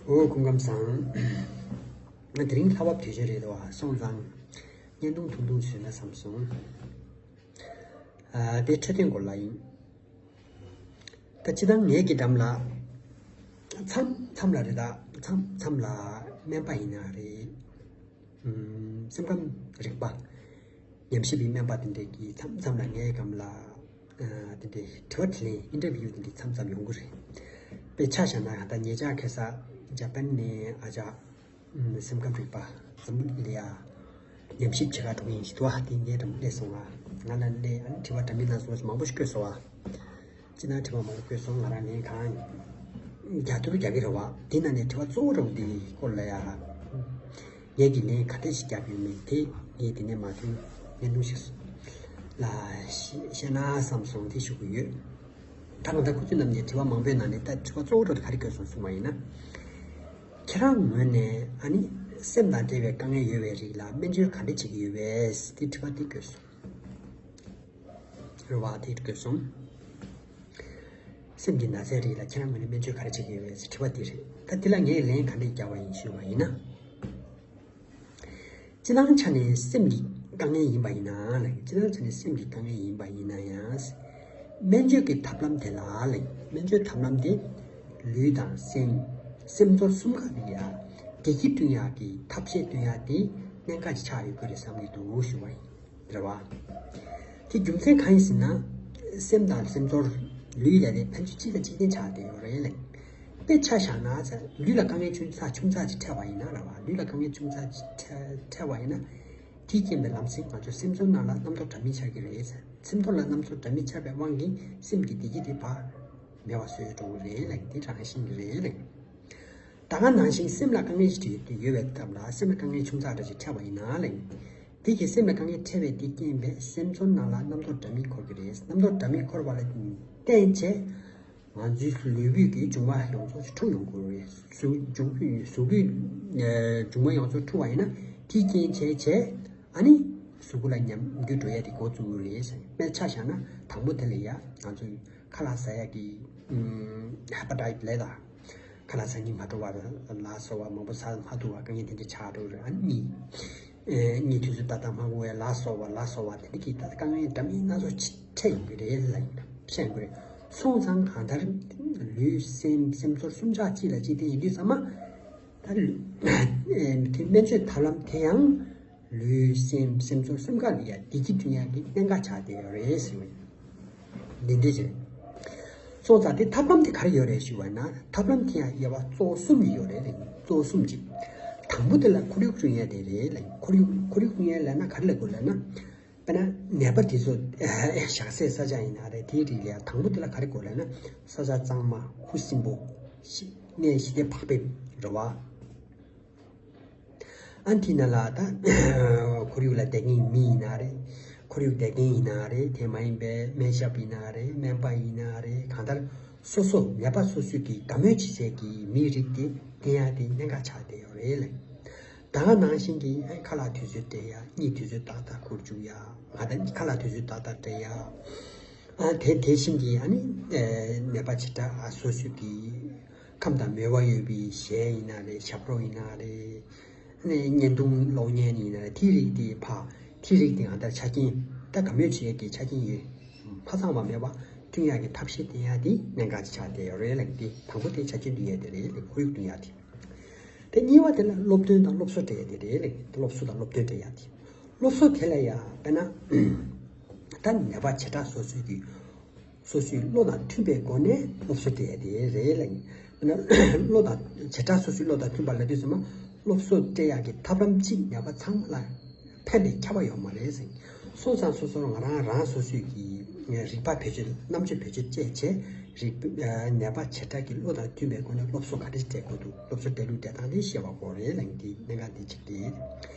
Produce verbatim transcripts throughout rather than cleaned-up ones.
ཨོ། སྐུ་ཁམས་བཟང་། ང་དེ་རིང་ལྷག་པ་དུས་ཆེན་རེད་དོ། སོང་ཙང་བརྙན་ཐུང་ཐུང་ཐུང་བཟོས་ན་བསམ་སོང་། ཨ། དེ་འཕྲོད་བསྟེན་སྐོར་ལ་ཡིན། ད་སྤྱིར་བཏང་ངེད་ཀྱི་འགྲམ་ལ་མཚམས་མཚམས་ལ་རེད། ད་མཚམས་མཚམས་ལ་སྨན་པ་ཡིན་ན་རེད། ཨུམ། སེམས་ཁམས་རིག་པ་ཉམས་ཞིབ་པའི་སྨན་པ་དེ་འདྲས་ཀྱིས་མཚམས་མཚམས་ལ་ངའི་སྒང་ལ། ཨ། དེ་འདྲས་དྲི་བ་དྲིས་ལན། ཨིན་ཊར་བིའུ་དེ་འདྲས་མཚམས་མཚམས་ཡོང་གི་རེད། དཔེ་ཆ་བཞག་ན་ད་ཉེ་ཆར་ཁ་སང་ཇ་པན་ནས་ཨ་ཅག་ཨུམ། སེམས་ཁམས་རིག་པ་འཛམ་བུ་གླིང་ལ་ཡ་ཉམས་ཞིབ་བྱེད་གར་འགྲོ་གི་ཡིན་ཞེས་དུ་བ་དེ་ངའི་འགྲམ་སླེབས་སོང་ང་། ང་ལ་སླེབས། ཨ་ནི་དྲི་བ་འདྲ་མིན་སྣ་ཚོགས་མང་པོ་ཞིག་བཀོད་སོང་བ། སྤྱིར་བཏང་དྲི་བ་མང་པོ་བཀོད་སོང་། ང་རང་ལན་གང་རྒྱག་ཐུབ་རྒྱག་གི་རེད་བ། དེ་ནང་ནས་དྲི་བ་གཙོ་བོ་འདྲ་བོ་འདི་སྐོར་ལ་ཡ། ངས་ཀྱི་ལན་ག་འདྲ་ཞིག་རྒྱབ་ཡོད་མེད་དེ་ངས་དེ་ནས་མ་ཐོན་བརྙན་ཐུང་ཞིག་ལ་བཤད་ན་བསམ་སོང་། དེ་ཞུ་གི་ཡོད། ད་གང་ལྟར་ཁོ་ཚོའི་ནང་ནས་དྲི་བ་མང་པོའི་ནང་ནས་ད་དྲི་བ་གཙོ་བོ་འདྲ་བོ་ག་རེ་བཀོད་སོང་གསུངས་པ་ཡིན་ན། ཁྱེད་རང་ངོས་ནས་ཨ་ནི་སེམས་དང་འབྲེལ་བའི་དཀའ་ངལ་ཡོད་པའི་རིགས་ལ་སྨན་བཅོས་ག་འདྲ་བྱེད་ཀྱི་ཡོད་པས་དེ་དྲི་བ་དེ་བཀོད་སོང་། རེད་བ། དེ་བཀོད་སོང་། སེམས་ཀྱི་ན་ཚའི་རིགས་ལ་ཁྱེད་རང་ངོས་ནས་སྨན་བཅོས་ག་རེ་བྱེད་ཀྱི་ཡོད་པས་དྲི་བ་དེ་རེད། ད་དེ་ལ་ངས་ལན་ག་འདྲ་རྒྱབ་པ་ཡིན་ཞུས་པ་ཡིན་ན། སྤྱིར་བཏང་ཆ་ནས་སེམས་ཀྱི་དཀའ་ངལ་ཡིན་པ་ཡིན་ན་ལ། སྤྱིར་བཏང་ཆ་ནས་སེམས་ཀྱི་དཀའ་ངལ་ཡིན་པ་ཡིན་ན་ཡང་། སྨན་བཅོས་ཀྱི་ཐབས་ལམ་དེ་ལ་ལ། སྨན་བཅོས་ཐབས་ལམ་དེ་ལུས་དང་སེམས། སེམས་ཚོར་གསུམ་ཀ་ལ་ཡ་བདེ་སྐྱིད་བསྐྲུན་ཡག་གི་ཐབས་ཤེས་སྟོན་ཡག་དེ་གནད་འགག་ཅིག་ཆགས་ཡོད་ཀྱི་རེད་བསམ་གྱི་འདུག་ཞུ་བ་ཡིན། རེད་བ། དེ་རྒྱུ་མཚན་གང་ཡིན་ཟེར་ན། སེམས་དང་སེམས་ཚོར། ལུས་ལ་ལས་ཕན་ཚུན་གཅིག་ལ་གཅིག་བརྟེན་ཆགས་བསྡད་ཡོད་རེད་ལ། དཔེ་ཆ་བཞག་ན་ཚེ་ལུས་ལ་དཀའ་ངལ་ཆུང་ཙག་ཆུང་ཙག་ཅིག་འཕྲད་པ་ཡིན་ན་ར་བ། ལུས་ལ་དཀའ་ངལ་ཆུང་ཙག་ཅིག་འཕྲད་འཕྲད་པ་ཡིན་ན། དེའི་རྐྱེན་པས་ལམ་སེང་ང་ཚོའི་སེམས་ཚོར་ནང་ལ་རྣམ་རྟོག་འདྲ་མིན་འཆར་གྱི་རེད། སེམས་ཚོར་ལ་རྣམ་རྟོག་འདྲ་མིན་འཆར་བའི་དབང་གིས་སེམས་ཀྱི་བདེ་སྐྱིད་དེ་ཕར་མེད་པ་བཟོས་འགྲོ་གི་རེད་ལ། དེ་རང་བཞིན་གྱི་རེད་ལ། ད་ག་ནང་བཞིན་སེམས་ལ་དཀའ་ངལ་ཞིག་ཡོད་པའི་སྐབས་ལ་སེམས་ལ་དཀའ་ངལ་ཆུང་ཙག་འདྲ་ཞིག་འཕྲད་པ་ཡིན་ན་ལ། དེ་གིས་སེམས་ལ་དཀའ་ངལ་འཕྲད་པའི་དེ་རྐྱེན་པས་སེམས་ཚོར་ནང་ལ་རྣམ་རྟོག་འདྲ་མིན་འཁོར་གྱི་རེད། རྣམ་རྟོག་འདྲ་མིན་འཁོར་བ་ལ་བརྟེན་བྱས། ང་ཚོའི་ལུས་པོའི་གི་འབྱུང་བ་ཡོངས་རྫོགས་འཁྲུག་ཡོང་གི་རེད། གཟུགས་འབྱུང་པོའི་གཟུགས་པོའི་ཨ་འབྱུང་བ་ཡོངས་རྫོགས་འཁྲུག་པ་ཡིན་ན་དེའི་རྐྱེན་བྱས་བྱས། ཨ་ནི་གཟུགས་པོ་ལ་ཉམས་རྒུད་འགྲོ་ཡ་དེ་འགོ་བཙུགས་ཀྱི་རེད། དཔེ་ཆ་བཞག་ན་དང་པོ་དེ་ལ་ཡ་ང་ཚོའི་ཁ་ལག་ཟ་ཡ་གི་ཨམ་ཧེ་པ་ཊའིཊ་ལབ་ད། ཁ་ལག་ཟ་སྙིང་མ་བྲོ་བ་ལ་སོགས་པ་མང་པོ་ཟ་མ་ཐུབ་པ་དཀའ་ངལ་དེ་འདྲ་ཆགས་འགྲོ་གི་རེད། ཨ་ནི་གཉིད་ཨེ་གཉིད་དུས་ཚོད་ཏག་ཏག་མ་འགོར་བ་ལ་སོགས་པ་ལ་སོགས་པ་དེ་འདྲ་གི་ད་དཀའ་ངལ་འདྲ་མིན་སྣ་ཚོགས་ཅིག་འཕྲད་ཡོང་གི་རེད་ལབ་ཡིན་ན་བཤད་དགོས་རེད། སོང་ཙང་གང་ལྟར་ལུས་སེམས་སེམས་ཚོར་གསུམ་ཆ་གཅིག་ལ་གཅིག་བརྟེན་ཡིན་དུས་ཙམ་པ། ད་ལུས་ཨེ་དེ་སྨན་བཅོས་ཐབས་ལམ་དེ་ཡང་ལུས་སེམས་སེམས་ཚོར་གསུམ་ཀ་ལ་ཡ་བདེ་སྐྱིད་བསྐྲུན་ཡག་གི་གནད་འགག་ཆགས་བསྡད་ཡོད་རེད་ཟེར་བ་ཡིན། འདི་འདྲ་ཞིག་རེད། སོང་ཙང་དེ་ཐབས་ལམ་དེ་ག་རེ་ཡོད་རེད་ཞུ་བ་ན། ཐབས་ལམ་དེ་ཡང་དབྱེ་བ་གཙོ་བོ་གསུམ་ཅིག་ཡོད་རེད་ལ། གཙོ་བོ་གསུམ་ཅིག་དང་པོ་དེ་ལ་ཁོར་ཡུག་བསྐྲུན་ཡས་དེ་རེད་ལ། ཁོར་ཡུག་ཁོར་ཡུག་བསྐྲུན་ཡས་ལབ་ན་ག་རེ་ལབ་དགོས་ལབ་ན། དཔེར་ན་ནད་པ་དེ་ཚོ་བཞག་སའི་ས་ཆ་ཡིན་ན་རེད། དེའི་རིགས་ལ་ཡང་དང་པོ་དེ་ལ་ག་རེ་དགོས་ལབ་ན། ས་ཆ་གཙང་མ། ཁུ་སིམ་པོ། ཞི་གནས་ཞི་བདེ་བག་ཕེབས་རེད་བ། ཨ་དེ་ན་ལ་ད་ཁོར་ཡུག་ལ་བསྡད་མཁན་མི་ཡིན་ན་རེད། ཁོར་ཡུག་བསྡད་མཁན་ཡིན་ན་རེད། དེ་མ་ཡིན་པའི་སྨན་ཞབས་ཡིན་ན་རེད། སྨན་པ་ཡིན་ན་རེད། གང་ལྟར་སོ་སོ་ནད་པ་སོ་སོས་ཀྱི་དགའ་མོས་བྱེད་སའི་གི་མིའི་རིགས་དེ་བསྟེན་ཡ་དེ་གནད་འགག་ཆགས་བསྡད་ཡོད་རེད་ལ། ད་ག་ནང་བཞིན་གྱི་ཨ་ཁ་ལག་དུས་ཚོད་སྤྲད་ཡ། གཉིད་དུས་ཚོད་ཏག་ཏག་ཁུར་བཅུག་ཡ། ང་ད་ཁ་ལག་དུས་ཚོད་ཏག་ཏག་སྤྲད་ཡ། ཨ་དེ་དེ་བཞིན་གྱི་ཨ་ནི་ནད་པ་བྱེ་བྲག་སོ་སོའི་གི་ཁམས་དང་མོས་པ་ཡོད་པའི་གཞས་ཡིན་ན་རེད། ཞབས་བྲོ་ཡིན་ན་རེད། ཨ་ནི་བརྙན་ཐུང་གློག་བརྙན་ཡིན་ན་རེད། དེའི་རིགས་དེ་ཕ་དེའི་རིགས་དེ་གང་ལྟར་ཆ་རྐྱེན་ད་དགའ་མོས་བྱེད་ཡས་ཀྱི་ཆ་རྐྱེན་ཡོད། མ་ཚང་བ་མེད་པ་བསྐྲུན་ཡག་གི་ཐབས་ཤེས་བསྟེན་ཡག་དེ་གནད་འགག་ཅིག་ཆགས་བསྡད་ཡོད་རེད་ལབ་ཀྱི་དེ། དང་པོ་དེ་ཆ་རྐྱེན་བསྐྲུན་ཡས་དེ་རེད་ལབ། ཁོར་ཡུག་བསྐྲུན་ཡག་དེ། དེ་གཉིས་པ་དེ་ལ་སློབ་སྟོན་དང་སློབ་གསོ་སྤྲད་ཡ་དེ་རེད་ལབ། སློབ་གསོ་དང་སློབ་སྟོན་སྤྲད་ཡ་དེ། སློབ་གསོ་དེ་ལ་ཡ་དཔེར་ན་ད་ནད་པ་བྱེ་བྲག་སོ་སོའི་གི་སོ་སོའི་བློ་དང་མཐུན་པའི་སྒོ་ནས་སློབ་གསོ་སྤྲད་ཡ་དེ་རེད་ལབ། དཔེར་ན་བློ་དང་བྱེ་བྲག་སོ་སོའི་བློ་དང་མཐུན་པ་ལབ་དུས་ཙམ་པ་སློབ་གསོ་སྤྲད་ཡ་གི་ཐབས་ལམ་གཅིག་ནད་པ་ཚང་མ་ལ་ཕན་པའི་ཁྱབ་པ་ཡོད་མ་རེད་ཟེར། སོང་ཙང་སོ་སོར་ང་རང་རང་སོ་སོའི་གི་རིག་པ་བེད་སྤྱོད། རྣམ་དཔྱོད་བེད་སྤྱོད་བཅས་བྱས། རིག་ནད་པ་བྱེ་བྲག་གི་བློ་དང་མཐུན་པའི་སྒོ་ནས་སློབ་གསོ་ག་འདྲ་སྤྲད་དགོས་འདུག་སློབ་གསོ་སྤྲད་ལུགས་སྤྲད་སྟངས་དེ་ཤེས་པ་དགོས་རེད་ལབ། འདི་གནད་འགག་འདི་གཅིག་རེད།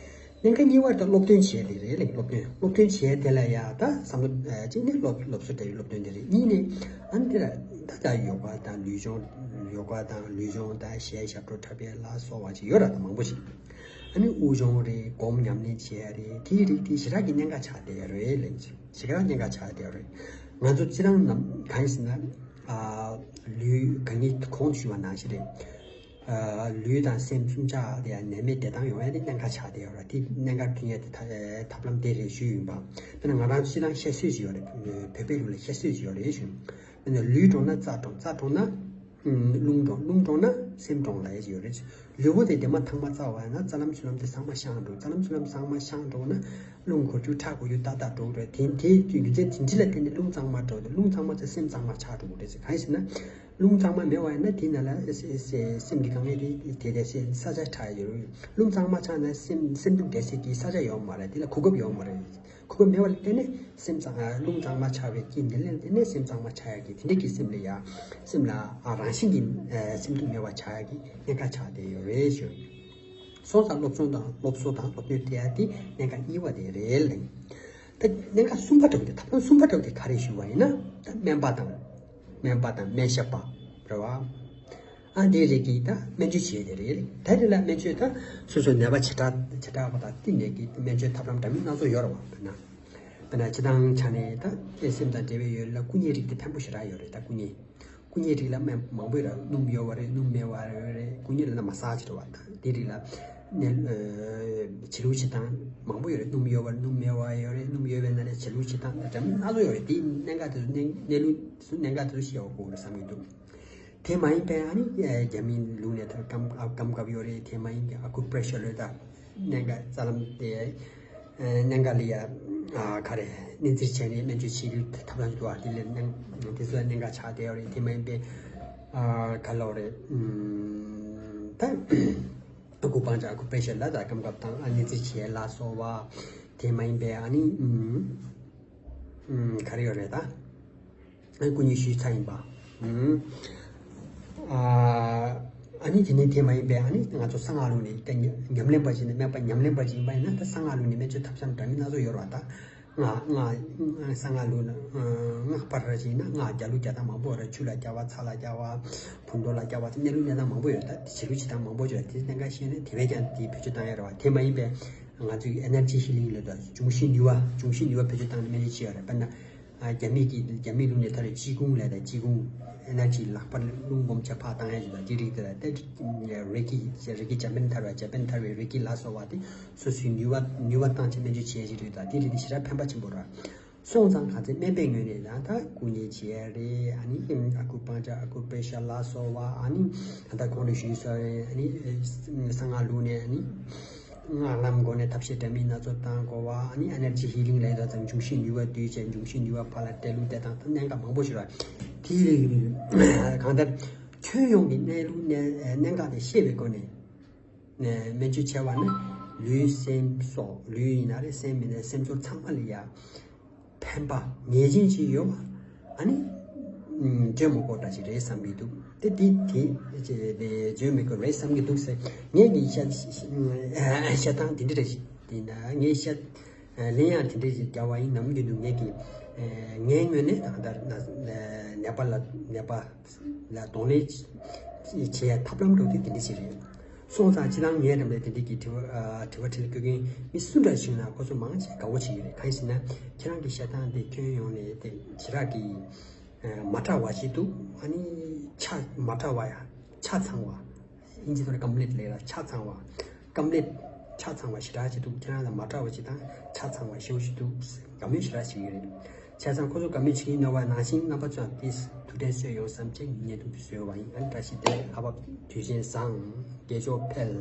གནད་འགག་གཉིས་པ་དེ་སློབ་སྟོན་བྱས་དེ་རེད་ལབ། སློབ་སྟོན་སློབ་སྟོན་བྱས་དེ་ལ་ཡ་ད་བསམ་བློ་གཅིག་ནས་སློབ་སློབ་གསོ་སྤྲད་པའི་སློབ་སྟོན་དེ་རེད། གཉིས་ནས་ཨ་ནི་དེ་ལ་ད་ད་ཡོ་ག་དང་ལུས་སྦྱོང་། ཡོ་ག་དང་ལུས་སྦྱོང་དང་གཞས་ཞབས་བྲོ་འཁྲབ་པའི་ལ་སོགས་པ་ཅིག་ཡོད་ར། ད་མང་པོ་ཞིག་ཨ་ནི་དབུགས་སྦྱོང་རེད། སྒོམ་ཉམས་ལེན་བྱེད་ཡ་རེད། དེའི་རིགས་དེ་ཞེ་དྲག་གི་གནད་འགག་ཆགས་བསྡད་ཡོད་རེད་ལབ་ཀྱི། ཞེ་དྲག་གནད་འགག་ཆགས་བསྡད་ཡོད་རེད། ང་ཚོ་སྤྱིར་བཏང་ནམ་གང་ཡིན་ཟེར་ན། ཨ་ལུས་གང་ཉིད་གོང་དུ་ཞུས་པ་ནང་བཞིན་རེད། ལུས་དང་སེམས་གསུམ་ཆ་དེ་ཡང་ནད་མེད་བདེ་ཐང་ཡོང་ཡ་དེ་གནད་འགག་ཆགས་བསྡད་ཡོད་རེད། དེ་གནད་འགག་འཕྲིན་ཡ་དེ་ཐབས་ལམ་དེ་རེད་ཞུས་ཡིན་པ། དཔེར་ན་ང་རང་ཚོ་སྤྱིར་བཏང་བཤད་སྲོལ་ཞིག་ཡོད་རེད། བོད་པའི་ལུགས་ལ་བཤད་སྲོལ་ཞིག་ཡོད་རེད་ཞུ། དཔེར་ན་ལུས་གྲོངས་ན་རྩ་གྲོངས། རྩ་གྲོངས་ན་རླུང་གྲོངས། རླུང་གྲོངས་ན་སེམས་གྲོངས་ལབ་ཡ་ཞིག་ཡོད་རེད། ལུས་པོ་དེ་དེ་མ་ཐང་མ་རྩ་བ་ཡིན་ན་རྩ་ལམ་ཆུ་ལམ་དེ་ཚང་མ་བཤང་འགྲོ། རྩ་ལམ་ཆུ་ལམ་ཚང་མ་བཤང་འགྲོ་ན་རླུང་འཁོར་རྒྱུག་ཁྲག་འཁོར་རྒྱུག་ཏག་ཏག་འགྲོ་གི་རེད། དེ་དེ་རྒྱུ་མཚན་དེ་འདྲ་ལ་བརྟེན་ནས་རླུང་གཙང་མ་འགྲོ་དུས་རླུང་གཙང་མ་ཚོ་སེམས་གཙང་མ་ཆགས་འགྲོ་གི་རེད་ཟེར། གང་ཡིན་ཟེར་ན། རླུང་གཙང་མ་མེད་པ་ཡིན་ན་དེ་ནང་ལ་སེ་སེ་སེ་སེམས་ཀྱི་དཀའ་ངལ་དེ་དེ་དེ་སེ་ས་ཆ་ཆགས་ཡོད་རེད། རླུང་གཙང་མ་ཆགས་ན་སེམས་སེམས་སྡུག་བསྡད་སའི་གི་ས་ཆ་ཡོད་མ་རེད། དེ་ལ་གོ་སྐབས་ཡོད་མ་རེད། གོ་སྐབས་མེད་པ་ལ་བརྟེན་ནས་སེམས་གཙང་རླུང་གཙང་མ་ཆགས་པའི་རྐྱེན་དེ་ལ་བརྟེན་ནས་སེམས་གཙང་མ་ཆགས་ཡ་གི་དེ་འདྲ་གི་སེམས་ལ་ཡ་སེམས་ལ་ཨ་རང་བཞིན་གྱི་ཨ་སེམས་སྡུག་མེད་པ་ཆགས་ཡ་གི་གནད་འགག་ཆགས་བསྡད་ཡོད་རེད་ཞུ། སོང་ཙང་སློབ་སྦྱོང་དང་སློབ་གསོ་དང་སློབ་སྟོན་སྤྲད་ཡ་དེ་གནད་འགག་གཉིས་པ་དེ་རེད། ད་གནད་འགག་གསུམ་པ་འདྲ་བོ་དེ་ཐབས་ལམ་གསུམ་པ་འདྲ་བོ་དེ་ག་རེ་ཞུ་བ་ཡིན་ན། ད་སྨན་པ་དང་། སྨན་པ་དང་སྨན་ཞབས་པ་རེད་བ། ཨ་འདི་རིགས་ཀྱིས་ད་སྨན་བཅོས་བྱེད་དེ་རེད། ད་རེད་ལ་སྨན་བཅོས་ད་སོ་སོའི་ནད་པ་བྱེ་བྲག་བྱེ་བྲག་པ་དང་བསྟུན་ནས་ཀྱི་སྨན་བཅོས་ཐབས་ལམ་འདྲ་མིན་སྣ་ཚོགས་ཡོད་རེད་བ། དཔེར་ན། དཔེར་ན་སྤྱིར་བཏང་ཆ་ནས་ད་ཨེ་སེམས་དང་འབྲེལ་བའི་ཡོད་ལ་སྐུ་མཉེ་རིགས་དེ་ཕན་པོ་ཞེ་དྲག་ཡོད་རེད། ད་སྐུ་མཉེ། སྐུ་མཉེ་རིགས་ལ་སྨན་མང་པོ་ཡོད་རེད། སྣུམ་ཡོད་པ་རེད། སྣུམ་མེད་པ་རེད། སྐུ་མཉེ་ལབ་ན་མ་སཱ་ཇི་རེད་བ། ད་དེ་རིགས་ལ་ནས་ཨ་བྱི་ལུ་བྱེད་སྟངས་མང་པོ་ཡོད་རེད། སྣུམ་ཡོད་པ་རེད། སྣུམ་མེད་པ་ཡོད་རེད། སྣུམ་ཡོད་པའི་ནང་ནས་བྱི་ལུ་བྱེད་སྟངས་འདྲ་མིན་སྣ་ཚོགས་ཡོད་རེད། དེ་གནད་འགག་དེ་ཚོ་གནད་གནད་ལུགས་དེ་ཚོ་གནད་འགག་དེ་ཚོ་ཤེས་པ་དགོས་རེད་བསམ་གྱི་འདུག་དེ་མ་ཡིན་པའི་ཨ་ནི་རྒྱ་མིའི་ལུགས་ནས་ད་སྐམ་སྐམ་ཁབ་ཡོད་རེད། དེ་མ་ཡིན་པའི་ཨ་ཁུ་པེ་རེ་ཤར་ལོས་ད་གནད་འགག་རྩ་ལམ་དེ་གནད་འགག་ལ་ཡ་ག་རེ་གནས་འཛིན་བྱས་ནས་སྨན་བཅོས་བྱེད་ལུགས་ཐབས་ལམ་འདུག་ཨ། དེ་ལས་གནད་དེ་ཚོ་གནད་འགག་ཆགས་བསྡད་ཡོད་རེད། དེ་མ་ཡིན་པའི་ག་ལབ་རེད། ད་ཨ་ཁུ་པང་ཅ་ཨ་ཁུ་པེ་ཤར་ལ་ད་སྐམ་ཁབ་དང་ཨ་གནས་འཛིན་བྱེད་ལ་སོགས་པ། དེ་མ་ཡིན་པའི་ཨ་ནི་ག་རེ་ཡོད་རེད་ད། སྐུ་མཉེ་ཞུས་ཚར་ཡིན་པ། ཨ་ཨ་ནི་དེ་ནས་དེ་མ་ཡིན་པའི་ཨ་ནི་ང་ཚོ་གསང་སྔགས་ལུགས་ནས་ཉམས་ལེན་པ་ཞིག་ནས་སྨན་པ་ཉམས་ལེན་པ་ཞིག་ཡིན་པ་ཡིན་ན། ད་གསང་སྔགས་ལུགས་ནས་སྨན་བཅོས་ཐབས་ཤེས་འདྲ་མིན་སྣ་ཚོགས་ཡོད་རེད་བ། ད་སྔགས་སྔགས་གསང་སྔགས་ལུགས་ན་སྔགས་པར་ཞིག་ཡིན་ན་སྔགས་རྒྱག་ལུགས་རྒྱག་སྟངས་མང་པོ་ཡོད་རེད། ཆུ་ལ་རྒྱག་པ། ཚྭ་ལ་རྒྱག་པ། བུམ་མདོ་ལ་རྒྱག་པ། གནས་ལུགས་གནས་སྟངས་མང་པོ་ཡོད་རེད། ད་བྱི་ལུ་བྱེད་སྟངས་མང་པོ་ཡོད་རེད། དེ་གནད་འགག་ཤེས་ནས་དེ་བས་ཀྱང་དེ་བེད་སྤྱོད་བཏང་ཡ་རེད་བ། དེ་མ་ཡིན་པའི་ང་ཚོའི་ཨེ་ནར་ཇི་ཧི་ལིང་ལབ་དང་འབྱུང་བཞིའི་ནུས་པ། འབྱུང་བཞིའི་ནུས་པ་བེད་སྤྱོད་བཏང་ནས་སྨན་བཅོས་བྱེད་ཡ་རེད། དཔེར་ན། ཨ་རྒྱ་མི་གི་རྒྱ་མིའི་ལུགས་ནས་ད་རེས་ཅི་ཀུང་ལབ་དང་། ཅི་ཀུང་ཨེ་ནར་ཇི་ལག་པར་རླུང་སྦོམ་ཆེ་ཕར་བཏང་ཡ་ཞིག་དང་དེ་རིགས་དེ་ལ་ཏེ་རེ་ཀི་རེ་ཀི་ཇ་པན་ཐར་བ། ཇ་པན་ཐར་བའི་རེ་ཀི་ལ་སོགས་པ་དེ་སོ་སོའི་ནུས་པ་ནུས་པ་བཏང་བྱས་སྨན་བཅོས་བྱེད་ཡ་ཞིག་རེད། ད་དེ་རིགས་དེ་ཞེ་དྲག་ཕན་པ་ཆེན་པོ་རེད། སོང་ཙང་གང་ཚེ་སྨན་པའི་ངོས་ནས་ཡང་ད་སྐུ་མཉེ་བྱེད་ཡ་རེད། ཨ་ནི་ཨ་ཁུ་པང་ཅ་ཨ་ཁུ་པེ་ཤར་ལ་སོགས་པ། ཨ་ནི་ད་ལྟ་གོང་དུ་ཞུས་སོང་། ཨ་ནི་གསང་སྔགས་ལུགས་ནས་ཨ་ནི། སྔགས་ལམ་སྒོ་ནས་ཐབས་ཤེས་འདྲ་མིན་སྣ་ཚོགས་བཏང་དགོས་པ། ཨ་ནི་ཨེ་ནར་ཇི་ཧི་ལིང་ལབ་ཡ་དང་འབྱུང་བཞིའི་ནུས་པ་བསྡུས་བྱས་འབྱུང་བཞིའི་ནུས་པ་ཕར་ལ་སྤྲད་ལུགས་དེ་དང་གནད་འགག་མང་པོ་ཞིག་རེད། དེའི་རིགས་གང་ལྟར་ཁྱོན་ཡོངས་ཀྱི་གནས་ལུགས་གནད་གནད་འགག་དེ་ཤེས་པའི་སྒོ་ནས་སྨན་བཅོས་བྱས་པ་ན་ལུས་སེམས་སོགས། ལུས་ཡིན་ན་རེད། སེམས་ཡིན་ན་རེད། སེམས་ཚོར་ཚང་མ་ལ་ཡ་ཕན་པ་ངེས་ཅན་ཅིག་ཡོད་པ། ཨ་ནི་ཨམ་བརྗོད་མི་དགོས་འདྲ་ཞིག་རེད་བསམ་གྱི་འདུག་དེ་དེ་དེ་དེ་བརྗོད་མི་དགོས་རེད་བསམ་གྱི་འདུག་ཟེར། ངས་ཀྱི་བཤད་བཤད་སྟངས་དེ་འདྲ་རེད་ཞིག་དེ་ན་ངས་བཤད་ལན་ཡང་དེ་འདྲ་ཞིག་རྒྱག་པ་ཡིན་ནམ་གྱི་འདུག་ངས་ཀྱི་ངའི་ངོས་ནས་ད་ལྟ་ནད་པ་ལ་ནད་པ་ལ་གདོང་ལེན་བྱེད་ཡ་ཐབས་ལམ་འདྲ་བོ་དེ་དེ་འདྲ་ཞིག་རེད། སོང་ཙང་སྤྱིར་བཏང་ངས་རང་ལ་དེ་འདྲ་གི་དྲི་བ་ཨ་དྲི་བ་དྲི་ལ་བཀོད་མཁན་མི་སུ་འདྲ་ཞིག་ན་ཁོ་ཚོ་མང་ཆེ་དགའ་བོ་བྱེད་ཀྱི་རེད། གང་ཡིན་ཟེར་ན་ཁྱེད་རང་གི་བཤད་སྟངས་དེ་ཁྱོན་ཡོངས་ནས་དེ་ཞེ་དྲག་གི་ཨ་མ་འདྲ་བ་ཞིག་འདུག་ཨ་ནི་ཆ་མ་འདྲ་བ་ཡ་ཆ་ཚང་བ། ཨིན་ཇི་ཐོག་ནས་ཀམ་པི་ལིཊ་ལབ་ཡ་ལ་ཆ་ཚང་བ། ཀམ་པི་ལིཊ་ཆ་ཚང་བ་ཞེ་དྲག་ཅིག་འདུག་ཁྱེད་རང་ལ་མ་འདྲ་བ་ཅིག་དང་ཆ་ཚང་བ་ཞེ་པོ་ཅིག་འདུག་དགའ་མོས་ཞེ་དྲག་བྱེད་ཀྱི་རེད། བྱས་ཙང་ཁོ་ཚོ་དགའ་མོས་བྱེད་ཀྱི་ཡོད་པ་ནང་བཞིན་རྣམ་པ་ཚོ་ཡང་དེ་ཐུགས་ཕན་གསོས་ཡོང་བསམ་བྱས་ངས་བརྙན་ཐུང་འདི་བཟོས་པ་ཡིན། ཨ་ནི་བཀྲ་ཤིས་བདེ་ལེགས། ལྷག་པར་དུས་ཆེན་བཟང་། དགེ་སྦྱོར་འཕེལ།